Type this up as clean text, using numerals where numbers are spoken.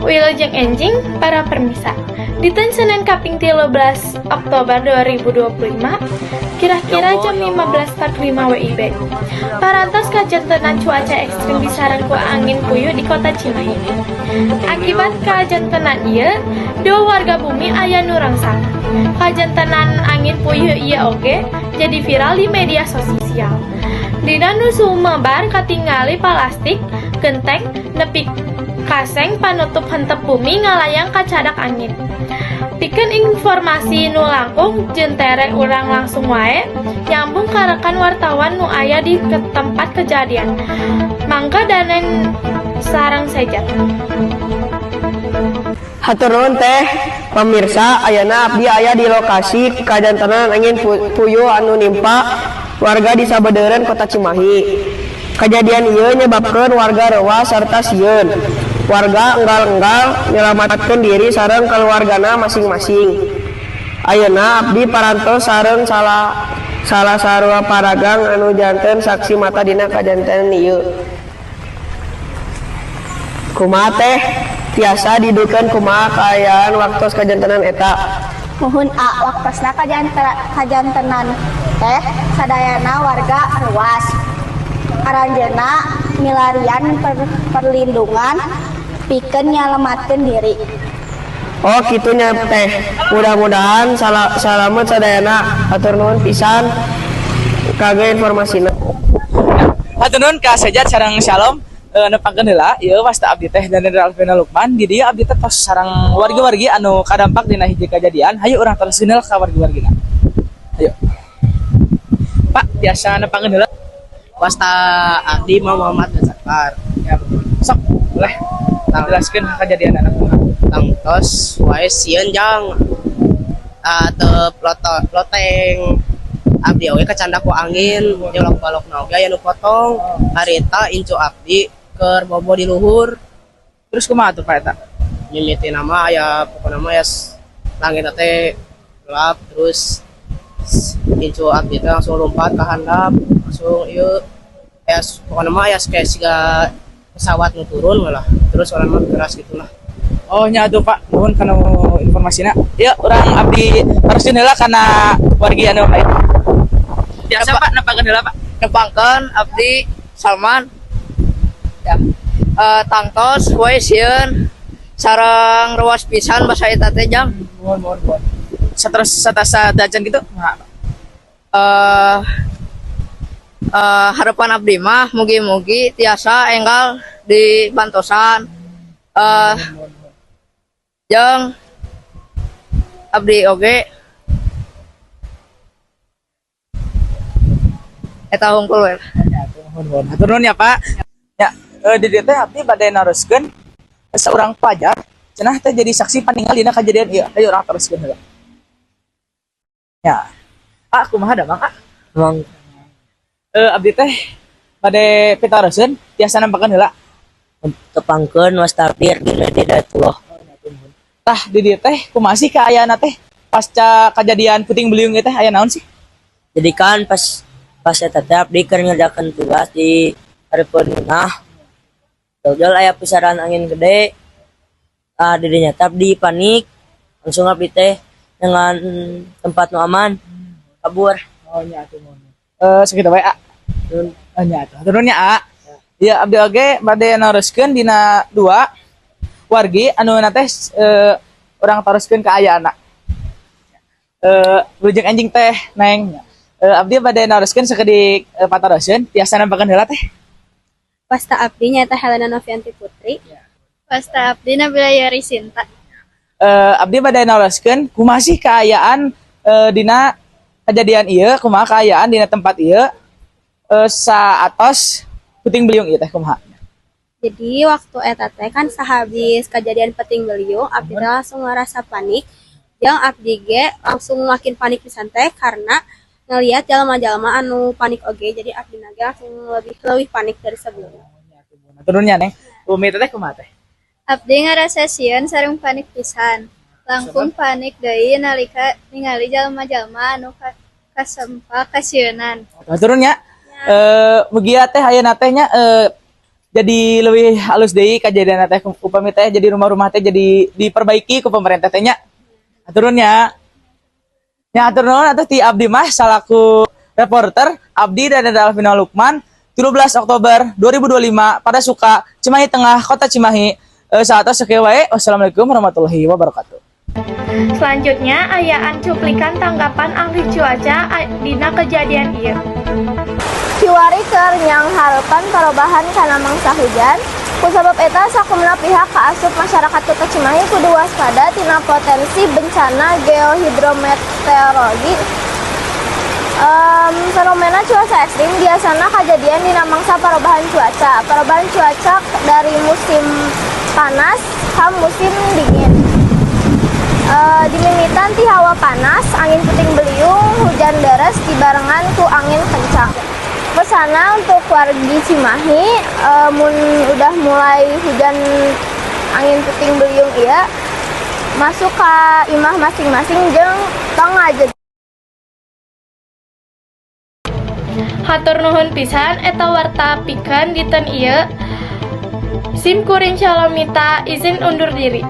Wilujeng enjing para permisa. Dinten Senin kaping 13 Oktober 2025, kira-kira jam 15.45 WIB. Parantos kajantenan cuaca ekstrim disareng ku angin puyuh di Kota Cimahi. Akibat kajantenan ieu, dua warga bumi aya nu rangsak. Kajantenan angin puyuh ieu oge jadi viral di media sosial. Dina nu sumebar katingali palastik, genteng, nepi ka seng panutup hentep bumi ngalayang kacadak angin. Pikeun informasi nu langkung jentere, urang langsung wae nyambung ka rekan wartawan nu aya di tempat kejadian. Mangga, Danen sareng Sejat. Hatur nuhun, Teh. Pemirsa, ayeuna abdi aya di lokasi kajantenan angin puyuh anu nimpa warga di sabeudeureuan Kota Cimahi. Kejadian ieu nyebabkeun warga reuwas sarta sieun. Warga enggal-enggal nyelamatkeun diri sareng keluargana masing-masing. Ayeuna abdi parantos sareng salah salah sarua padagang anu janten saksi mata dina kajantenan ieu. Kumaha, Teh? Tiasa didugikeun kumaha kaayaan waktos kajantenan eta? Muhun, A, waktosna kajantenan teh sadayana warga ruas. Aranjeuna milarian perlindungan pikeun nyalamatkeun diri. Oh, kitu nya, Teh. Mudah-mudahan salamet sadayana. Hatur nuhun pisan kanggo informasina. Hatur nuhun ka Sejat sareng Shalom. Nepangkeun heula, ieu wasta abdi teh Daniel Alvina Lukman. Di dieu abdi teh tos sareng wargi-wargi anu kadampak dina hiji kejadian. Hayu urang terus ka wargi-wargina. Ayo. Pak, tiasa nepangkeun heula? Wasta abdi mah Muhammad Gazakar. Ya, sok boleh jelaskeun kejadian anak kumaha? Tangtos wae sieun, jang teu loteng abdi oge kacandak ku angin, jolok balokna oge aya nu potong. Harita incu abdi keur bobo di luhur. Terus kumaha tuh, Pak, eta? Mimiti nama aya, pokokna mah ya langit teh gelap, terus incu abdi teh langsung lompat ke handap, langsung ieu ya, pokokna mah ya kayak siga pesawat nu turun lah, terus urang mah keras gitulah. Oh nya atuh, Pak, nuhun kana informasina. Ya, urang abdi taroskeun heula kana wargi anu lain. Tiasa, Pak, nepangkeun heula, Pak? Nepangkeun abdi Salman ya. Tangtos wae sieun sareng ruas pisan basa eta teh, jang. Nuhun, nuhun, nuhun. Saterus satasa dajan gitu kumaha, Pak? Harapan abdi mah mugi-mugi tiasa enggal dibantosan, jeung abdi oge eta hungkul we. Ya, nuhun, nuhun. Hatur nuhun ya, Pak. Ya, di dieu teh abdi bade naroskeun seorang pelajar cenah teh jadi saksi paningal dina kejadian ieu. Ayo urang teruskeun heula. Ya. Ah, kumaha damang, ah? Emang. Abdi teh bade pitaroseun, tiasa nampakeun heula? Tepangkeun, wasta abdi Erdina Hidayatullah. Tah, di dieu teh kumaha sih kaayaan teh pasca kejadian puting beliung ieu teh, aya naon sih? Jadi kan pas pas eta teh abdi keur ngerjakeun tugas di hareupeun imah. Jol aya pusaran angin gede. Ah, di dinya teh abdi panik. Langsung abdi teh dengan tempat nu aman kabur. Oh nya atuh, nuhun. Sakitu wae, ah. Oh nya atuh. Hatur nuhun nya, ah. Ya, abdi oge bade naroskeun dina dua wargi anu na teh, urang taroskeun kaayaanna. Wilujeng enjing, Teh Neng. Abdi bade naroskeun sakedik, pataroseun, tiasa nampakeun heula, Teh? Wasta abdi nyaeta Helena Novianti Putri. Wasta abdi Nabila Yari Sinta. Abdi bade naroskeun kumaha sih kaayaan dina kejadian ieu, kumaha kaayaan dina tempat ieu saatos puting beliung ieu teh, kumaha? Jadi waktu eta teh kan sahabis kejadian puting beliung, abdi teh langsung ngerasa panik. Yang abdi ge langsung makin panik pisan teh karena ngelihat jalma-jalma anu panik oge, jadi abdi ge langsung lebih lebih panik dari sebelumnya. Turunnya, Neng. Umi teh kumaha, Teh? Abdi ngarasa sieun sareng panik pisan. Langkung panik deui nalika ningali jalma-jalma anu kasempak kasieunan. Turunnya. Mugia teh ayeuna teh nya. Jadi lebih halus deui kajadian teh, upami teh jadi rumah-rumah teh jadi diperbaiki ku pemerintah teh nya. Hatur nuhun nya. Ya, hatur nuhun atuh ti abdi mah salaku reporter abdi dan Alvino Lukman, 17 Oktober 2025 pada suka Cimahi Tengah, Kota Cimahi. Saat sakieu wae. Wassalamualaikum warahmatullahi wabarakatuh. Selanjutnya ayaan cuplikan tanggapan ahli cuaca dina kejadian ieu. Kiwari keur nyanghareupan parobahan kana mangsa hujan. Kusabab eta, sakumna pihak kaasup masyarakat Kota Cimahi kudu waspada tina potensi bencana geohidrometeorologi. Fenomena cuaca ekstrim biasana kajadian dina mangsa perubahan cuaca. Perubahan cuaca dari musim panas ke musim dingin. Dimimitan ti hawa panas, angin puting beliung, hujan deras dibarengan ku angin kencang. Pesana untuk wargi Cimahi, mun udah mulai hujan angin puting beliung iya, masuk ke imah masing-masing jeung tong aja. Hatur nuhun pisan, eta warta pikeun dinten ieu. Sim kuring Shalomita izin undur diri.